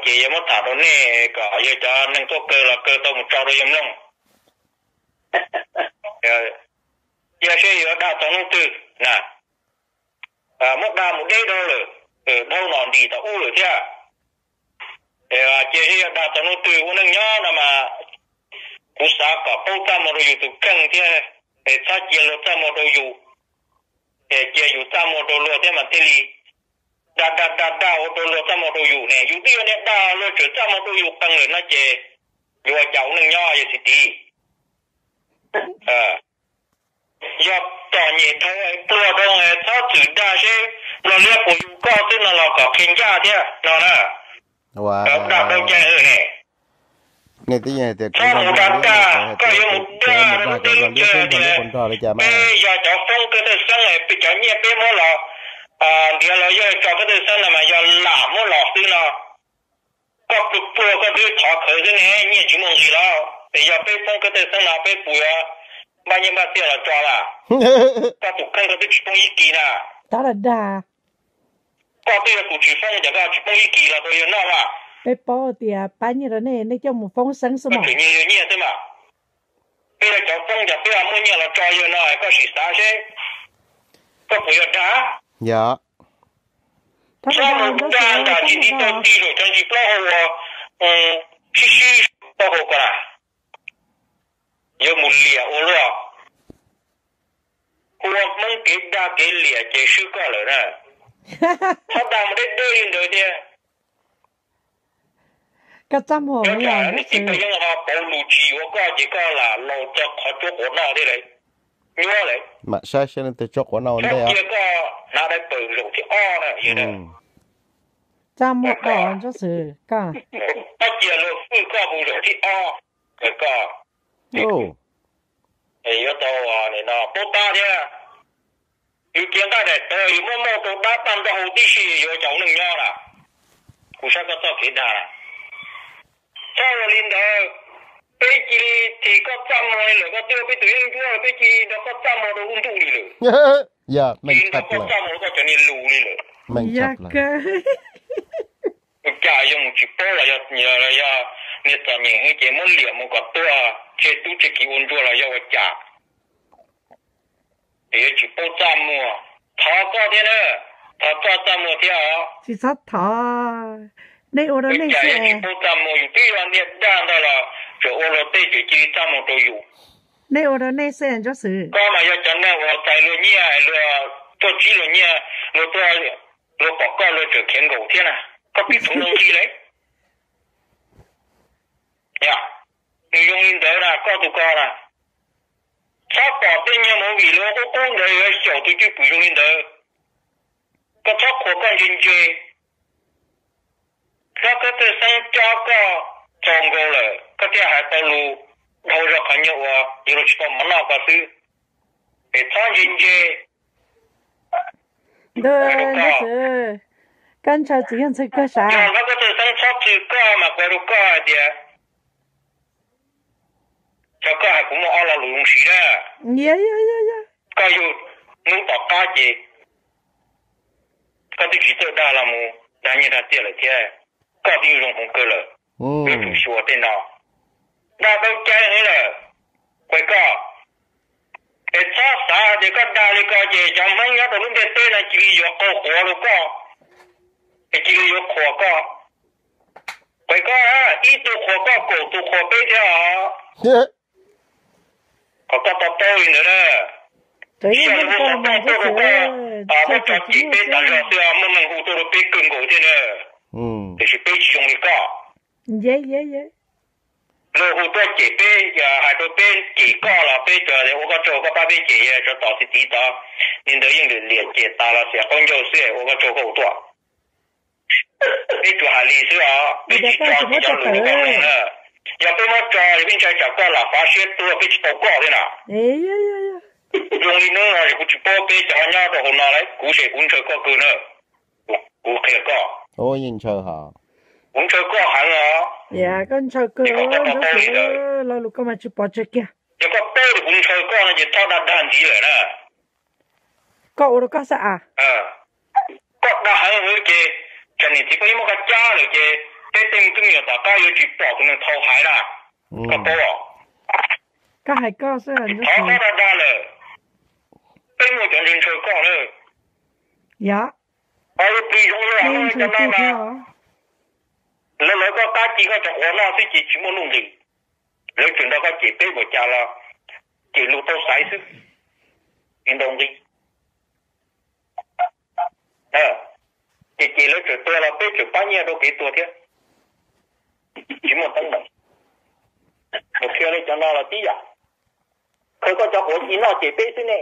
Ces yog muab tham rau nej kom yog cov neeg tuaj kaw los kaw tau mus tso rau yawg mloog. Cia seb yuav dag txog hnub twg na. Muab dag mus deb dhau lawm, dhau no nrim tom ub lawm thiab. Cia seb yuav dag txog hnub twg. Ua neej nyob no mas kuv xav kom paub txaj muag rau yus tus kheej thiab, es txhob cia luag txaj muag rau yus. Es cia yus txaj muag rau luag thiab mas thiaj li dag dag dag dag ua rau luag txaj muag rau yus ne. Yus twb yog niag dag luag tseem txaj muag rau yus qees lawm no ces yuav ua cas ua neej nyob yog txiv tiv? Yog txom nyem dhau pluag dhau txhob txwm dag seb los liab puas yus koj xwb no los kom qhia ncaj thiab no na. Dag dau cai ne. Txhob mus dag dag, koj yuav mus dag rau lub teb lub chaw tias peb yog cov foob Koj Thawj Xeeb, peb cov nyiaj peb muab los ntiav los yog tso Koj Thawj Xeeb no mas yog lam muab los xwb no. Koj pluag pluag koj twb thov khawv xwb ne, nyiaj tsis muaj nqis los. Es yog peb foob Koj Thawj Xeeb no peb puas yuav npaj nyiaj npaj txiaj los tso lawm? Koj tus kheej koj twb tsis poob ib kis na. Koj twb yog tus tsis foob ces koj tsis poob ib kis los tau yawg noj mas. Peb paub tias pab nyiaj rau nej, nej coj mus foob xeeb xwb mas. Koj tseem nyiag yawg nyiaj xwb mas. Peb yog cov foob ces peb muaj nyiaj los tso yawg no, koj sim xav seb koj puas yuav dag. Txhob mus dag nram tsis tau ti zaum cov ntsis plaub hau uas sib sib taub hau ko na. Yuav mus liam ua luaj. Ua Hmoob kev dag kev liam ces swb koj lawm na. Txhob dag mus deb deb li ntawd thiab. Koj txaj muag, koj txaj muag, niam txiv paj yeeb ho pauv lus tsis yuav koj ces koj lam laus txog qhov tsuab quav noj thiab lawm. Nyuaj lawm. Mam saib seb leej twg tsuab quav noj ua ntej. Txhob cia koj hnav dai pawg zaum thib ob na. Txaj muag koj, Ntsuab Xwm, koj. Txhob cia luag hwj koj mus zaum thib ob, koj. Yuav tau paub tab thiab. Yus cev nqaij daim tawv yus muab muag rau dab paj nrog hau tib si yuav ua cas ua neej nyob lawm. Kuv saib koj txoj kev dag lawm. Txhob ua li ntawd, peb cia li thim koj txaj muag li lawm, koj twb yog peb tus yeeb ncuab lawm, peb cia li nrog koj txaj muag rau lub ntuj li lawm. Cia li nrog koj txaj muag rau koj cov niag lus li lawm. Ua cas yog mus tsis paub los yog niag txom nyem heev ces muab liam mus kom tuag tseg tub tseg kiv ua ntsuag los yog ua cas? Ces yuav tsis paub txaj muag. Thov koj thiab na, thov koj txaj muag thiab os. Tsis txhob thov, nej ua rau nej xwb. Yuav tsis paub txaj muag, yus twb yog niag dag ntag los tseem ua luag tej ces cia li txaj muag rau yus. Nej ua rau nej xwb Ntsuab Xwm. Koj mas yog cov neeg uas txais luag nyiaj, luag tuaj ntsib luag nyiaj, luag tuaj, luag pom koj luag tseem khiav nkaum thiab na. Koj pib txhuv luag nqi lawm. Nws zoo li ntawd na, koj tus ko na. Txhob pom tej nyuag movie luag qub qub ntawd yuav xyaum tus cwj pwm zoo li ntawd. Koj txhob qhuas koj ntse ntse. Txhob, Koj Thawj Xeeb cob koj txaus nkaus lawm, koj thiaj hais tau lus dhau zog qhov nyuag uas yuav luag tsis tau mov noj ko xwb. Es txhob ntse ntse. Ntsuab Xwm, koj ntshaw txiv yawg ntxhw kawg sav. Yog Koj Thawj Xeeb txhob txwv koj mas kuv hais rau koj hais tias, cov koj hais kuv muaj ob lo lus zoo siv na. Koj yug hnub tom qab ces koj twb tsis txawj dag los mus dag nyiaj dag txiaj lawm thiab, koj twb zoo hmoov kawg lawm. Yuav tsum xyuas tej no. Dag tau cai heev lawm, kuv koj. Es txhob xav hais tias koj dag li ko ces cov Hmoob nyob rau lub ntiaj teb no cia li yuav qaug quav rau koj, es cia li yuav qhuas koj. Kuv koj, ib tug qhuas koj kaum tus qhuas peb thiab os. Kom koj to taub li ntawd na. Ib yam li hu xov tooj tuaj rau koj, muab tso cem peb tas zog xwb, muaj neeg hu tuaj rau peb kawg nkaus thiab na. Tiam sis peb tsis zoo li koj. Luag hu tuaj cem peb, hais rau peb cem koj los peb tsuas ua koj tsaug koj pab peb cem, tsov tom xis tiv tod li ntawd yeej liam cem tas los xiam qaub ncaug xwb ua koj tsaug koj hu tuaj. Peb tsuas hais li xwb os, peb tsis tso tsis cov lus rau koj mloog na. Yog peb muab tso ces peb ntshai tsam koj lam fav siab tuag peb tsis tau koj thiab na. Zoo li hnub no es kuv tsis paub peb cov nyob rau hauv no lawm, kuv ces kuv ntshaw koj kawg na. Kuv qhia koj, kuv ntshaw koj heev os. Koj ntshaw kawg, lo lus koj mas tsis pov tseg kiag. Yog koj paub tias kuv ntshaw koj no ces txhob dag dag ntxiv lawm na. Koj ua rau koj xwb as. Koj dag heev heev ces tsam niam txiv phooj ywg muab koj cab lawm ces Peb tej me tub me nyuam tom qab yuav tsis pom tus neeg thaum hais na. Koj paub los? Koj hais koj xwb. Thov koj dag dag lawm. Peb muaj cov ntshaw ntshaw koj na. Yog. Plig zoo li cov no mas, lawv lawv koj qab ci koj cov quav noj xwb ces tsis muaj nuj nqis. Lawv tseem nrog koj cem peb npaum cas los cem lus tau xaiv xwb, tsis ntaus nqi. Ces ces lawv tseem tua los peb tseem pab nyiaj rau kev tua thiab. Tsis muaj teeb meem. Qhia li cov no los tib yam. Qhia koj cov quav ci noj cem peb xwb ne,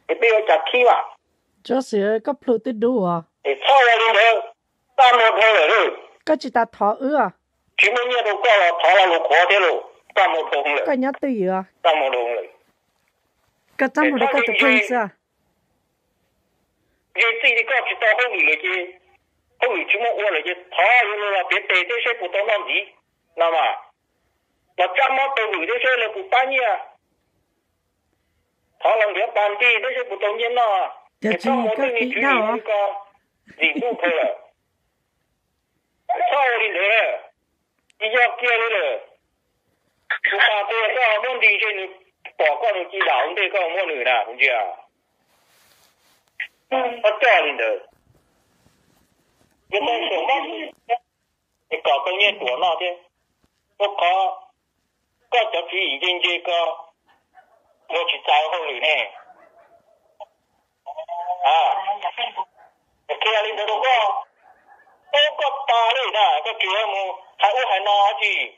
es peb yuav cas khib mas. Tsob xwm, koj plhu twb dub os. Es txhob ua li ntawd, txaj muag dhau lawm. Koj tsis tas thov wb. Tsis muaj nyiaj rau koj los thov lo lus qhuav thiab los, txaj muag dhau lawm. Koj nyob twj ywm, txaj muag dhau lawm. Koj txaj muag rau koj tus kheej xwb. Ze txij li koj tsis tau hauj lwm lawm ces, hauj lwm tsis muaj ua lawm ces thov yuav luag los piav tes thiab seb puas tau noj ntxiv no mas. Los tsa mob tau lwm thiab seb lawv puas pab nyiaj. Thov los nrhiav pas nrig thiab seb puas tau nyiaj noj. Ces txhob mus tej me tswv yim li ko, dim ntuj dhau lawm. Txhob ua li ntawd na, tsis yog kiag li lawm. Tus pas tua koj muab nrig ntshe nws pom koj nws ci dam ua ntej koj muab nws na kuv ntsia. Txhob coj li ntawd. Yuav tau xyuam mob es kom tau nyiaj tuam noj thiab. Rau qhov koj cov tswv yim nce nce ko, luag tsis txais hauj lwm ne. Qhia li ntawd rau koj, eb koj tas li na koj tsis mus hais ub hais no tsis.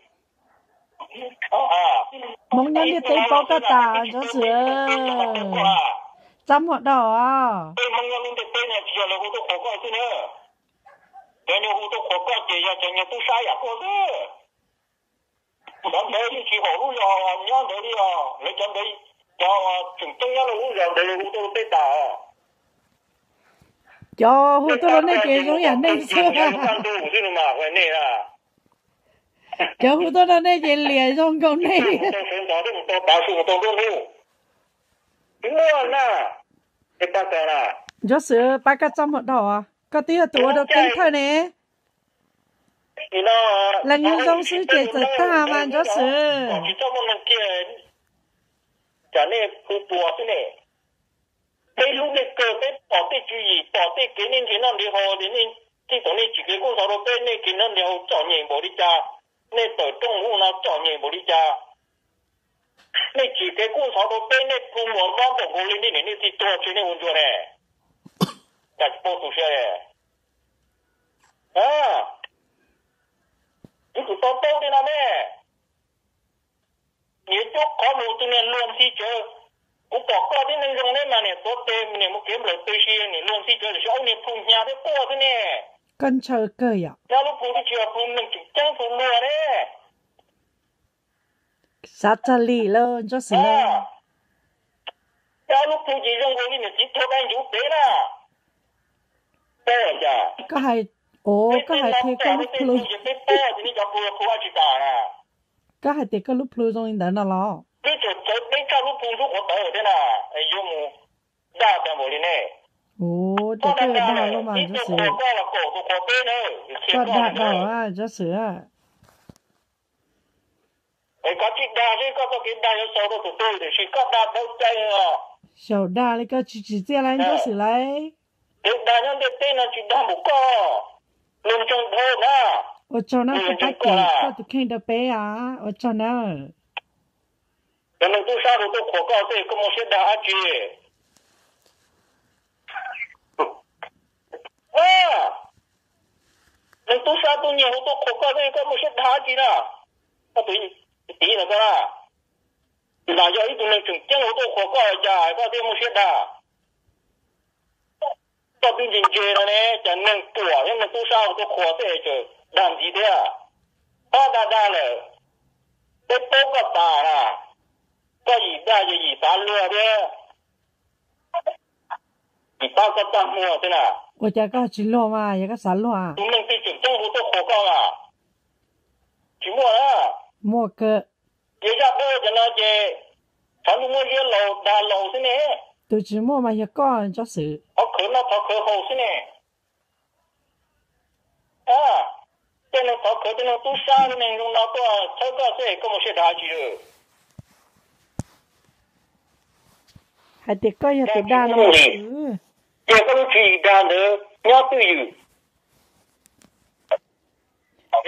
Hmoob nyob ntiaj teb paub koj tas Ntsuab Xwm. Txaj muag dhau. Peb Hmoob nyob lub ntiaj teb no tsis yog lawv hu tuaj qhuas koj xwb na. Cov nyuag hu tuaj qhuas koj ces yog cov nyuag tub sab yam koj xwb. Cov ntawd yeej tsis haum lub zos nyob ntawd li os, lawv cov ntawd, cov tseem ceeb nyob rau lub zos ntawd hu tuaj rau peb tas os. Cov hu tuaj rau nej ces zoo yam nej xwb. Cov hu tuaj rau nej ces liam zoo nkaus nej. Ntsuab Xwm, pab koj txaj muag dhau, koj twb yog tus ua rau keeb thawj ne. Leej zoo xwb ces txawm tag mas Ntsuab Xwm. Cas nej hu tuas xwb ne? Peb hlub nej kawg, peb pom tej tswv yim, pom tej kev nej nrhiav noj nrhiav haus, nej txij thaum nej tsim kev kub ntxhov rau peb, nej kev noj nrhiav haus txom nyem npaum li cas, nej tawm rooj ub no txom nyem npaum li cas, nej tsim kev kub ntxhov rau peb, nej plhu muas mob npaum nkaus li nej niam nej txiv tuag tsis nej ua ntsuag ne. Cas tsis paub tu siab. Wb tsum tau paub li no ne. Niam cuab qhov mus tus niag luag ntxhi tsawv. Kuv pom koj tib neeg zoo neb mas niam tuav tes niam mus kev nplawm tes si niam luag ntxhi tsawv tam sim ob niag plhu hnyav thiab quaj xwb ne. Koj ntshaw kawg yom. Nyob lub plhu twb tsis yog plhu neeg tseem ceeb plhu luag ne. Xav txog li lawm Ntsuab Xwm. Nyob lub plhu ces zoo nkaus li niam txiv tuag dai ncuv pem na. Koj hais, o, koj hais qhia koj lub plhu. Koj hais tias koj lub plhu zoo li ntawd no los? Twb tseem txawv peb txaj lub plhu ntsuab qhuav tawv thiab na, yuav mus dag tag npaum li ne. Ua cas koj dag luaj mas Ntsuab Xwm. Koj dag dhau Ntsuab Xwm. Es koj tsis dag xwb koj txoj kev dag yuav xaus rau tus twg tiam sis koj dag dawb cai os. Xyaum dag li koj tsis tsim txiaj li Ntsuab Xwm lauj. Kev dag nyob ntiaj teb no tsis dag npaum koj. Luag ntsoog dhau na. Ua tsaug na, koj pab cem koj tus kheej rau peb os, ua tsaug na. Cov neeg tub sab hu tuaj qhuas koj xwb koj muaj siab dag dab tsi? Neeg tub sab tub nyiag hu tuaj qhuas koj xwb koj muaj siab dag dab tsi na? Koj tus tiv no koj na, lam yog ib tug neeg tseem ceeb hu tuaj qhuas koj cas koj thiaj muaj siab dag? Koj twb ntse ntse no ne, cas neeg ruam thiab neeg tub sab hu tuaj qhuas xwb es tseem dag ntxiv thiab. Txhob dag dag lawm, peb paub koj tas na. Koj yim dag yog yim xav luag thiab. Yim pab koj txaj muag xwb na. Ua cas koj tsis luag mas yog koj xav luag? Tus neeg twg tseem ceeb hu tuaj qhuas koj mas? Tsis muaj na. Muaj kawg. Ces zaj dab cov no ces tshav ntuj muab ziab laus dag laus xwb ne. Tus tsis muaj mas yog koj Ntsuab Xwm. Thov khawv noj thov khawv haus xwb ne. Koj cov neeg tub sab neeg zoo no tuaj txhawb koj xwb koj mus sib tham tsis lawm. Hais tias koj yog tus dag no. Ces koj lub tswv yim dag ntawd nyob twj ywm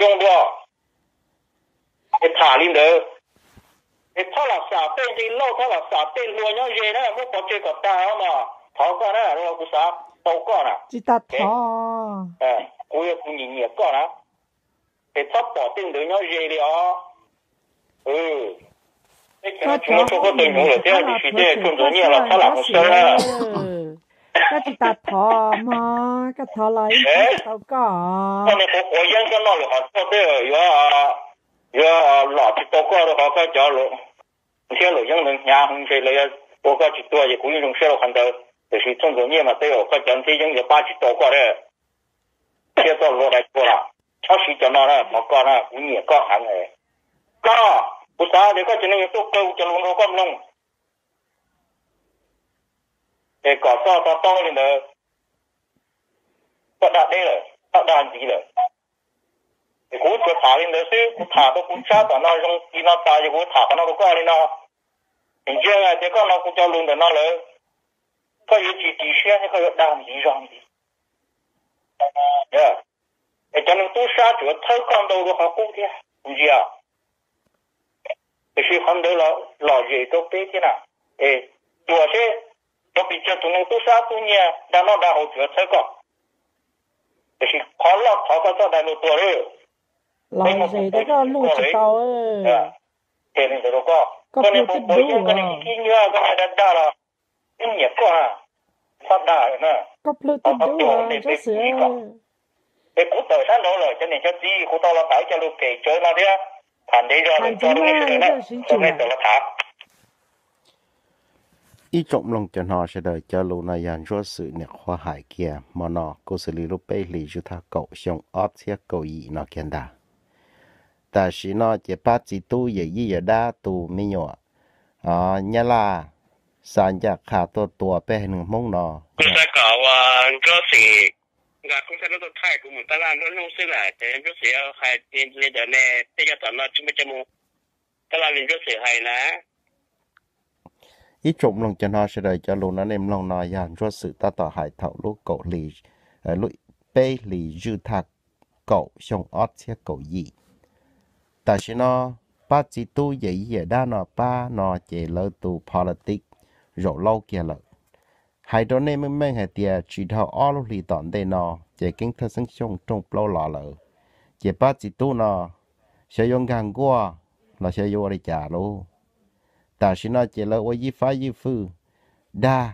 zoo dua, es tham li ntawd. Es txhob lam xam tej nqi lauj, txhob lam xam tej hlua nyob ze na, muab pov tseg kom tag os mas thov koj na, kuv xav tau koj na. Tsis tas thov. Kuv yog tus nyiam nyiam koj na, es txhob pom tej ntawd nyob ze li os. Tsis muaj tshuaj koj tus hnyuv lawm thiab, tiam sis tej tsuag ntxuav nyiaj los txhob lam mus xawb na. Koj tsis tas thov mog, koj thov los ib tsis tau koj. Koj niag quav quav yeeb koj noj lwm qhov tuaj tej yuav, yuav lom tsis tau koj rau qhov koj cov ntxhiab luam yeeb ntawd hnyav heev, ntshe lawv yuav ua koj tsis tuag ces kuv yeej zoo siab rau qhov ntawd, tiam sis txhuaj ntxuav nyiaj mas tej zaum koj cov ntxhiab yeeb yuav pab tsis tau koj thiab. Thiab txoj hlua dais tsua los txhob siv cov no na, thov koj na, kuv nyiam koj heev. Koj, kuv xav tias koj cov neeg yuav tuaj kaw kuv cov lus nrog koj mloog, es kom koj to taub li ntawd, koj dag deb lawm, koj dag ntxiv lawm. Es kuv tsuas tham li ntawd xwb, kuv tham rau kuv tshab tom no zoo li no tas ces kuv tham qhov no rau koj li no. Ntsia hais tias koj hnov kuv cov lus ntawm no lawm, koj yuav tsis ris siab thiab koj yuav dag ntxiv zog ntxiv. Es cov neeg tub sab tsuas txhawb koj ntau dua qhov qub thiab, kuv ntsia. Tiam sis qhov ntawd los lom zem rau peb thiab na. Es tuam seb, cov pes tsawg tus neeg tub sab tub nyiag dag noj dag haus tsuas txhawb koj. Tiam sis qhov loj thov koj txhob dag luag tuag li. Lom zem rau koj luag tsis tau. Qhia li ntawd rau koj, koj niag quav quav yeeb, koj niag khib khib nyiab, koj niag dag dag los, wb nyiam koj, txhob dag na. Koj plhws tej dub ua ntej peb xwb. Es kuv tawm sab nraud lawm, cov niam cov txiv, kuv tau los tham ib co lus phem tsawv no thiab, tham ntev zog lawm, tso rau nej sawv daws na, tso nej tawm los tham. Ib tsoom mloog cov no sawv daws, cov lus no yog Ntsuab Xwm niam qhuav hais kiag hmo no kuj xws li lub peb hlis zwj thaj kaum xyoo ob txhiab kaum yim no kiag ntag. Tam sim no ces pab txiv tub yawm yij yawm dab tus me nyuam Nyab Laj xa ncaj qha tuaj tua peb haiv neeg Hmoob no. Kuv xav kom ua Ntsuab Xwm nqa koob thaij lub tuaj thaij kuv mus tab laj nruab hnub xwb na, ces Ntsuab Xwm hais li ntawd ne, tej yog tom no tsis muaj coj mus tab laj li Ntsuab Xwm hais na. Ib tsoom mloog cov no sawv daws, cov lus no nej mloog no yog Ntsuab Xwm tab tom hais thaum lub kaum hli, peb hlis zwj thaj kaum xyoo ob txhiab kaum yim. Tam sim no pab txiv tub yawm yij yawm dab no pab no ces lawv tus politics zaum laub kiag lawm. Hais rau nej meej meej hais tias tsis dhau ob lub hlis tom ntej no ces Keeb Thawj Xeeb Xyooj rooj plaub los lawm, ces pab txiv tub no xyov yuav nkag nkuaj los xyov yuav ua li cas lauj. Tam sim no ces lawv ua yij fab yij fwj dag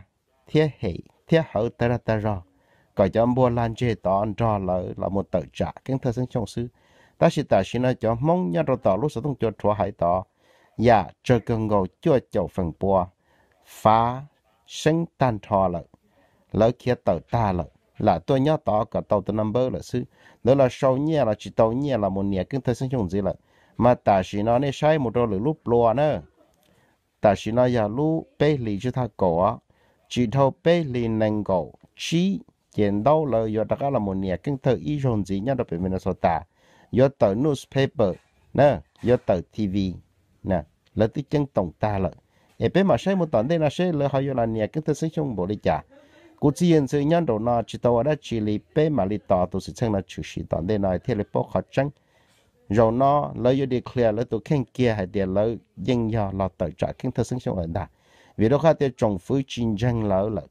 thiab hem thiab hawv tag dag tag zog kom cov npuag lag ntseg tod nrog lawv los mus tawm tsam Keeb Thawj Xeeb Xyooj xwb. Tab sis tam sim no cov Hmoob nyob rau tom lub xov tooj cua rhuav hais tod yam tsawg kawg nkaus cuaj caum feem pua fav seeb tag nrho lawm, lawv khiav tawm tag lawm, lam tuaj nyob tod kom tau tus naj npawb lawm xwb. Lawv los sau nyiaj los tsis tau nyiaj los mus nias Keeb Thawj Xeeb Xyooj ntxiv lawm. Mas tam sim no nej saib mus rau lwm lub plua na, tam sim no yog lub peb hlis zwj thaj kaum, tsis dhau peb hlis nees nkaum tsib ces ntaub lawv yuav rov qab los mus nias Keeb Thawj ib zaug ntxiv nyob rau pem Minnesota, yuav tawm newspaper na, yuav tawm T V, lawv twb ceeb toom tag lawm. Es peb mam saib mus tom ntej no seb lawv ho yuav los nias Keeb Thawj Xeeb Xyooj npaum li cas. Kuv txiv yawg ntxwv nyob nraum no tsis tau ua dab tsi li, peb mam li tos tus xwm txheej no tshwm sim tom ntej no thiaj li paub qhov tseeb. Zaum no lawv yuav declare lawv tus kheej kiag hais tias lawv yeej yog los tawm tsam Keeb Thawj Xeeb Xyooj lawm ntag, vim rau qhov tias tsoom fwv tsis ntseeg lawv lawm.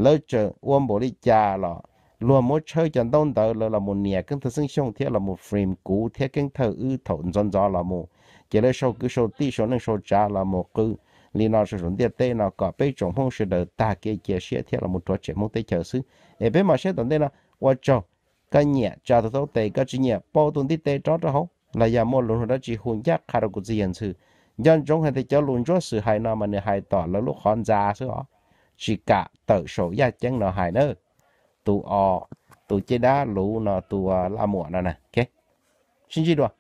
Lawv tseem ua npaum li cas los luag muab tshawb cov ntaub ntawv lawv los mus nias Keeb Thawj Xeeb Xyooj thiab los mus frame kuv thiab Keeb Thawj wb thaum ntxov ntxov los mus, ces lawv sau kwv sau tij sau neej sau tsav los mus qw li no rau saum ntiaj teb no kom peb tsoom Hmoob sawv daws tag kev cia siab thiab los mus rhuav tshem Hmoob teb chaws xwb. Es peb mam saib tom ntej no. Ua tsaug. Koj nyiam tsa tus taub tes, koj tsis nyiam pauv tus ntiv tes rov rau hauv los yog muaj lus nug dab tsi hu ncaj qha rau kuv txiv yawg ntxwv. Nco ntsoov hais tias cov lus Ntsuab Xwm hais no mas nws hais tom lawv lub qhov ntxa xwb os, tsis kam tawm saum yaj ceeb no hais na. Tus o, tus caj dab luv no, tus laj muam no na. Sib ntsib dua.